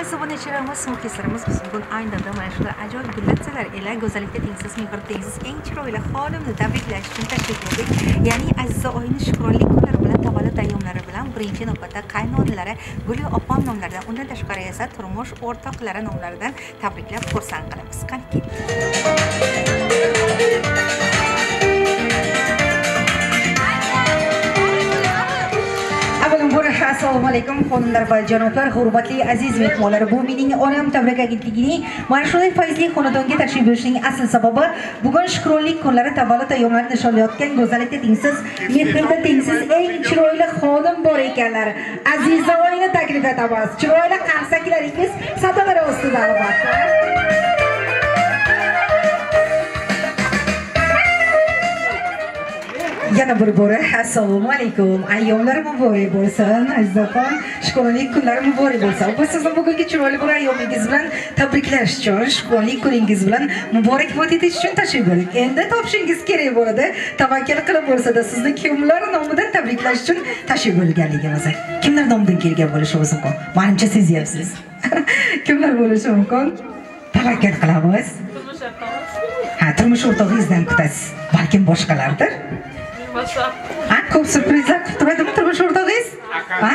Aziz obunachilarimiz, muxlislarimiz, biz bugun aynan mana shunday ajoyib gullatsalar ila go'zallikda tengsiz, mehr tengsiz eng chiroyli xonimni tabriklash uchun tashrif buyurdik. Ya'ni Aziza oyini shukronlik kunlari bilan, tavallud ayyomlari bilan birinchi navbatda qaynonalari Guli opam nomlaridan, undan tashqari esa turmush o'rtoqlari nomlaridan tabriklab xursand qilamiz. Qani ketdik. Assalomu alaykum xonimlar va janoblar, hurmatli aziz mehmonlar. Bu mening onam tabrik agentligining mana shunday fayzli xonadonga tashrif buyurishining asl sababi bugun shukronlik kunlari, tavallud ayyomlarini nishonlayotgan go'zallikda tengsiz, mehrda tengsiz eng chiroyli xonim bor ekanlar. Aziza oyini taklif etamiz. Chiroyli qarsaklaringiz sadolari ostida albatta. Yana bir bora assalomu alaykum. Ayyomlar muborak bo'lsin, Azizaxon. Shukronlik kunlari muborak bo'lsin. Biz sizni bugungi chiroyli bir ayyomingiz bilan tabriklash uchun, shukronlik kuningiz bilan muborakbod etish uchun tashrif buyurdik. Endi topishingiz kerak bo'ladi. Tavakkal qilib bo'lsa-da sizni kimlar nomidan tabriklash uchun tashrif buyurganligimizni. Kimlar nomidan kelgan bo'lishi mumkin? Menimcha sezyapsiz. Kimlar bo'lishi mumkin? Tavakkal qilamiz. Turmush o'rtog'ingiz. Ha, turmush o'rtog'ingizdan kutasiz. Balkim boshqalardir. Ha, ko'p syurprizlar kutib turadimi turmush o'rtog'ingiz? Ha?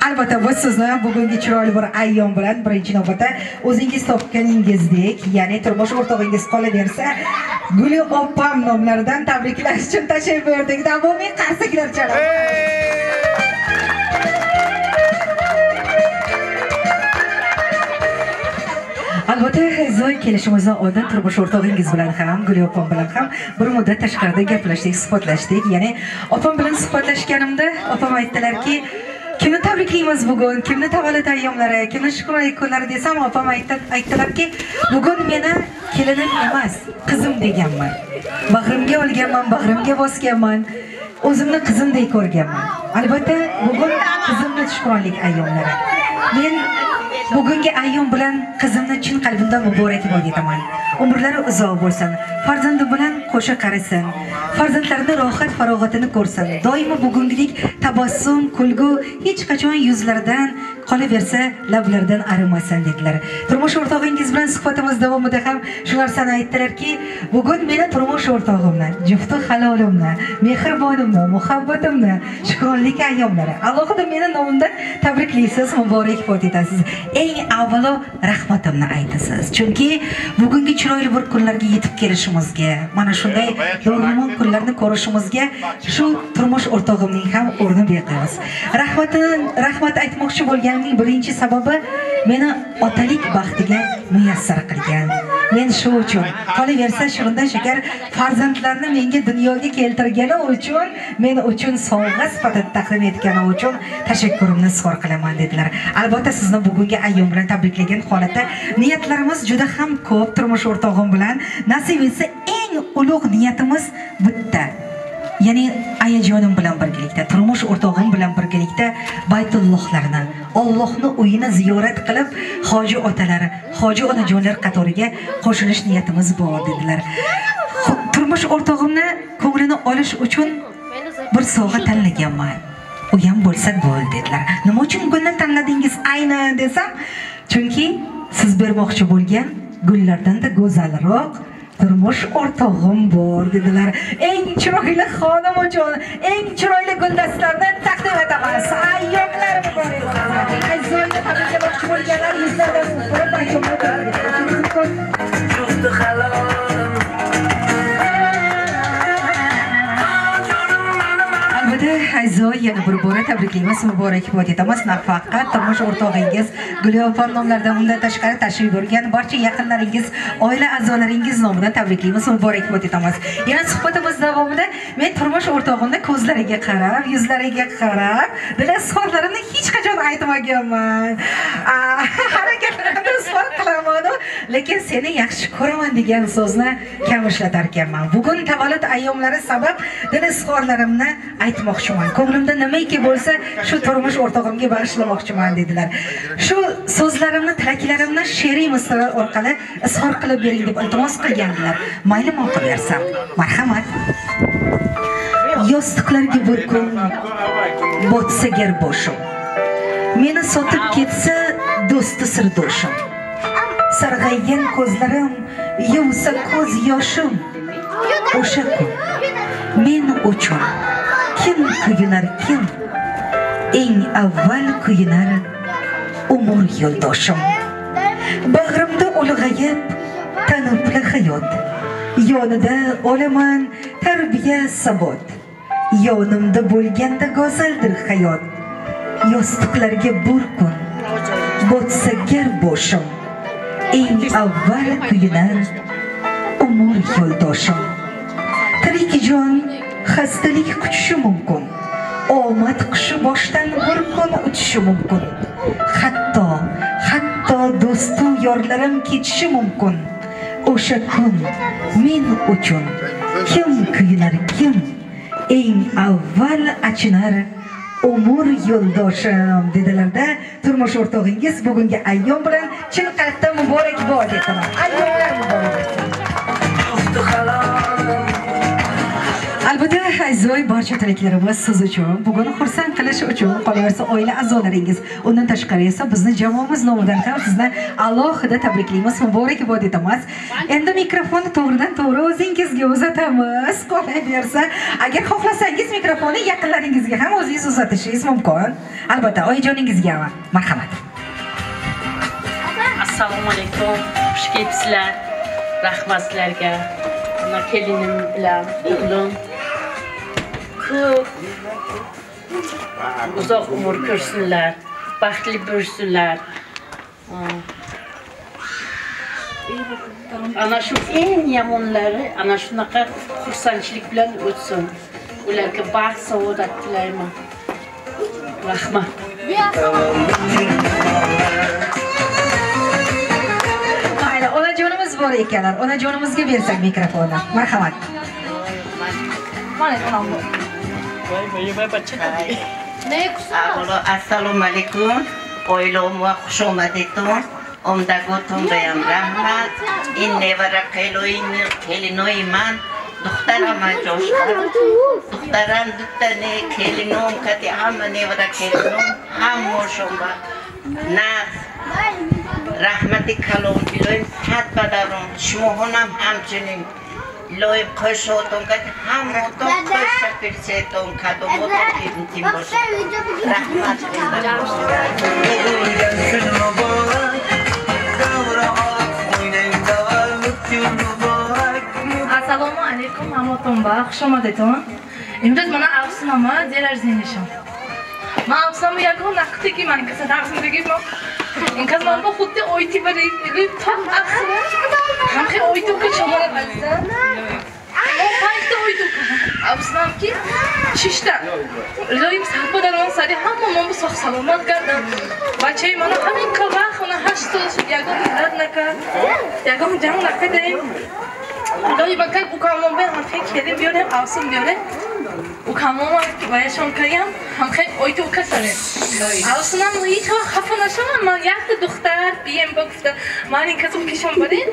Albatta, biz sizni bugungi chiroyli bir ayyom bilan birinchi navbatda o'zingiz topganingizdek, ya'ni turmush o'rtog'ingiz qolaversa, Guli opam nomlaridan tabriklash uchun tashrif buyurdik. Davomiy qarsaklar chalamiz. Albatta, Zoy kelishimizdan oldin turmush o'rtog'ingiz bilan ham, Guli opam bilan ham bir muddat tashqarida gaplashdik, suhbatlashdik. Ya'ni opam bilan suhbatlashganimda opam aytdilarki, kimni tabriklaymiz bugun, kimni tavallud ayyomlari, kimni shukronlik kunlari desam, opam aytdilarki, bugun meni kelinim emas, qizim deganman. Bag'rimga olganman, bag'rimga bosganman. O'zimni qizimdek ko'rganman. Albatta, bugun qizimni shukronlik ayyomlari. Men bugungi ayyom bilan qizimni chin qalbimdan muborakbod etaman. Umrlari uzoq bo'lsin, farzandi bilan qo'sha qarisin, farzandlarini rohat farog'atini ko'rsin. Doimo bugungidek tabassum, kulgu hech qachon yuzlaridan qolaversa, lablaridan arimasin dedilar. Turmush o'rtog'ingiz bilan suhbatimiz davomida ham shu narsani aytdilarki, bugun meni turmush o'rtog'imni, jufti halolimni, mehribonimni, muhabbatimni shukronlik ayyomlari. Alohida meni nomimdan tabriklaysiz, muborakbod etasiz. Eng avvalo rahmatimni aytasiz. Chunki bugungi chiroyli bir kunlarga yetib kelishimizga, mana shunday do'rg'umon kunlarni ko'rishimizga shu turmush o'rtog'imning ham o'rni beqiyos. Rahmat aytmoqchi bo'lganimning birinchi sababi meni otalik baxtiga muyassar qilgan. Men shu uchun, qolaversa shirindan shakar farzandlarni menga dunyoga keltirgani uchun, men uchun sovg'a sifatida taqdim etgani uchun tashakkurimni izhor qilaman dedilar. Albatta sizni bugungi ayyom bilan tabriklagan holatda niyatlarimiz juda ham ko'p turmush o'rtog'im bilan. Nasib etsa eng ulug' niyatimiz bitta. Ya'ni ayajonim bilan birgalikda, turmush o'rtog'im bilan birgalikda Baytullohlarni, Allohning uyini ziyorat qilib, hoji otalari, hoji onajonlar qatoriga qo'shilish niyatimiz bor dedilar. Turmush o'rtog'imni ko'nglini olish uchun bir sovg'a tanlaganman. U ham bo'lsa bo'l dedilar. Nima uchun gulni tanladingiz aynan desam, chunki siz bermoqchi bo'lgan gullardan-da go'zalroq turmush o'rtog'im bor dedilar. Eng chiroyli xonim uchun eng chiroyli guldastlarni taqdim etamiz. Ayyomlar muborak bo'lsin. Aziz tabriklamoqchi bo'lganlar yuzlaridan o'pib ayyomlar mumkin. Jufti halolim. Albatta, Azizoy, yana bir bora tabriklaymiz, muborakbod etamiz. Nafaqat turmush o'rtog'ingiz Guli opam nomlaridan, undan tashqari tashrif buyurgan barcha yaqinlaringiz, oila a'zolaringiz nomidan tabriklaymiz, muborakbod etamiz. Yana suhbatimiz davomida men turmush o'rtog'imni ko'zlariga qarab, yuzlariga qarab, dil izhorlarimni hech qachon aytmaganman. Harakatlarimni izhor qilaman, lekin seni yaxshi ko'raman degan so'zni kam ishlatar ekanman. Bugun tavallud ayyomlari sabab dil izhorlarimni aytmoqchiman. Ko'nglimda nimaiki bo'lsa, shu turmush o'rtog'imga bag'ishlamoqchiman dedilar. Shu so'zlarimni, tilaklarimni she'riy misralar orqali izhor qilib bering deb iltimos qilgandilar. Mayli, o'qib bersam. Marhamat. Yostiqlarga bir kun botsa gar boshim. Meni sotib ketsa do'sti sirdoshim. Sarg'aygan ko'zlarim yuvsa ko'z yoshim. O'sha kun men uchun kim kuyunar kim, eng avval kuyunar umr yo'ldoshim. Bag'rimda ulg'ayib tanibli hayot, yonida olaman tarbiya sabot. Yonimda bo'lganda go'zaldir hayot. Yostiqlarga bir kun botsa gar boshim, eng avval kuyunar umr yo'ldoshim. Tirik jon xastalik quchishi mumkin, omad qushi boshdan bir kun uchishi mumkin. Hatto do'stu yorlarim ketishi mumkin. O'sha kun men uchun kim kuyunar kim, eng avval achinar umr yo'ldoshim dedilarda turmush o'rtog'ingiz bugungi ayyom bilan chin qalbdan muborakbod etaman. Ayyomlar muborak. Albatta, azizlar, barcha tilaklarimiz siz uchun, bugun xursand qilish uchun, qolaversa oila a'zolaringiz, undan tashqari esa bizni jamoamiz nomidan ham sizni alohida tabriklaymiz, muborakbod etamiz. Endi mikrofonni to'g'ridan to'g'ri o'zingizga uzatamiz. Qolaversa, agar xohlasangiz mikrofonni yaqinlaringizga ham o'zingiz uzatishingiz mumkin. Albatta, oyijoningizga marhamat. Assalomu alaykum. Xush kelibsizlar. Rahmat sizlarga. Mana kelinim bilan o'g'lim ko'p uzoq umr ko'rsinlar, baxtli bo'lsinlar. Ana shu eng yomonlari ana shunaqa xursandchilik bilan o'tsin. Ularga baxt, saodat tilayman. Rahmat. Mayli, onajonimiz bor ekanlar. Onajonimizga bersak mikrofonni. Marhamat. Mana onam bu. Assalomu alaykum. Oilam va xushomaditon. Omdagoton bayam rahmat. In nevara kelinoyman. Duxtaram joshlar. Duxtaram duttane kelinom kati hamma nevara kelinom hamma shomba. Naz rahmati kalom iloyim sad badarom. Shumuhonam hamchining. Iloyim qo'shoton kati hammoton qo'sha pirseton kadomoton intim bo'sha. Rahmat. Assalomu alaykum hammatonba, xush omadinglar. Imro'z mana afsunama день рождения. Man afsunamni yagona naqdiki man kasal afsundagim. Inkaz man bu xuddi o'yti bir top afsuna. Hamqi o'ytu ku chomona balsa. O paytda o'ytu ku. Afsunamki shishda. Iloyim sahbadan sari hamma man bu sog' salomat gardan. Bachai mana hamin vaqt ona 8 so'l shud yagon rad nakar. Yagon jang nakadayim. Iloyi bakar ukamon be hamqi kelim biyore afsun biyore. Ukamon vayashon kayam hamqi o'ytu ukasare. Afsunam hech vaqt xafa nashaman. Man yakta duxtar biyem ba gufta. Man inkazum kishon barin.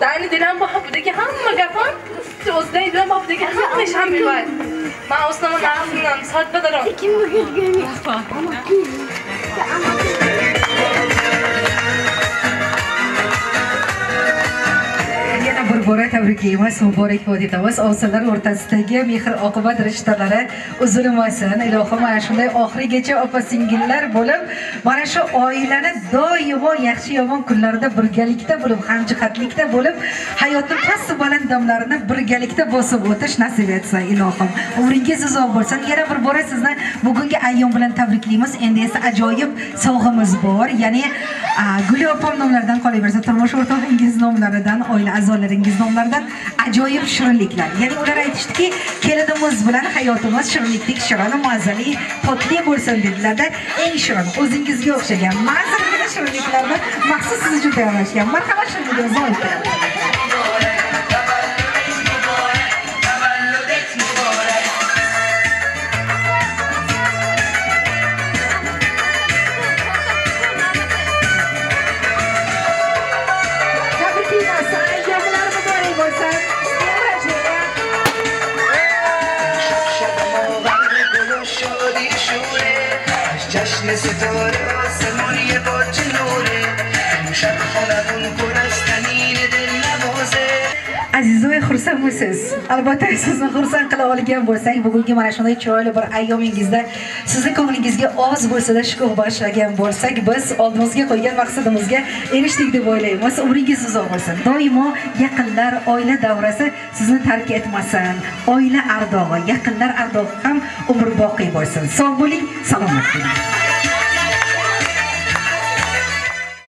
Dani dilam ba habdagi hamma gapam o'zidan dilam ba habdagi hamma ish ham bor. Man afsunam afsunam sad badaron. Yana bir bora tabriklaymiz, muborakbod etamiz. Ovsinlar o'rtasidagi mehr oqibat rishtalari uzilmasin. Ilohim mana shunday oxirigacha opa-singillar bo'lib, mana shu oilani doimo yaxshi yomon kunlarda birgalikda bo'lib, hamjihatlikda bo'lib, hayotning past baland damlarini birgalikda bosib o'tish nasib etsin ilohim. Umringiz uzoq bo'lsin. Yana bir bora sizni bugungi ayyom bilan tabriklaymiz. Endi esa ajoyib sovg'amiz bor. Ya'ni Guli opam nomlaridan qolaversa, turmush o'rtog'ingiz nomlaridan, oila a'zolaringiz nomlaridan ajoyib shirinliklar. Ya'ni ular aytishdiki, kelinimiz bilan hayotimiz shirinlikdek shirin, mazali, totli bo'lsin dedilarda. Eng shirin, o'zingizga o'xshagan mazali shirinliklarni maxsus siz uchun tayyorlashgan. Marhamat, shirinligimizni olib keling. جشن ستاره آسمون یه پارچه نوره امشب خونمون پر از طنین دل نوازه. Azizoy, xursandmisiz? Albatta sizni xursand qila olgan bo'lsak, bugungi mana shunday chiroyli bir ayyomingizda sizni ko'nglingizga oz bo'lsa-da shukuh bag'ishlagan bo'lsak, biz oldimizga qo'ygan maqsadimizga erishdik deb o'ylaymiz. Umringiz uzoq bo'lsin. Doimo yaqinlar, oila davrasi sizni tark etmasin. Oila ardog'i, yaqinlar ardog'i ham umrboqiy bo'lsin. Sog' bo'ling, salomat bo'ling.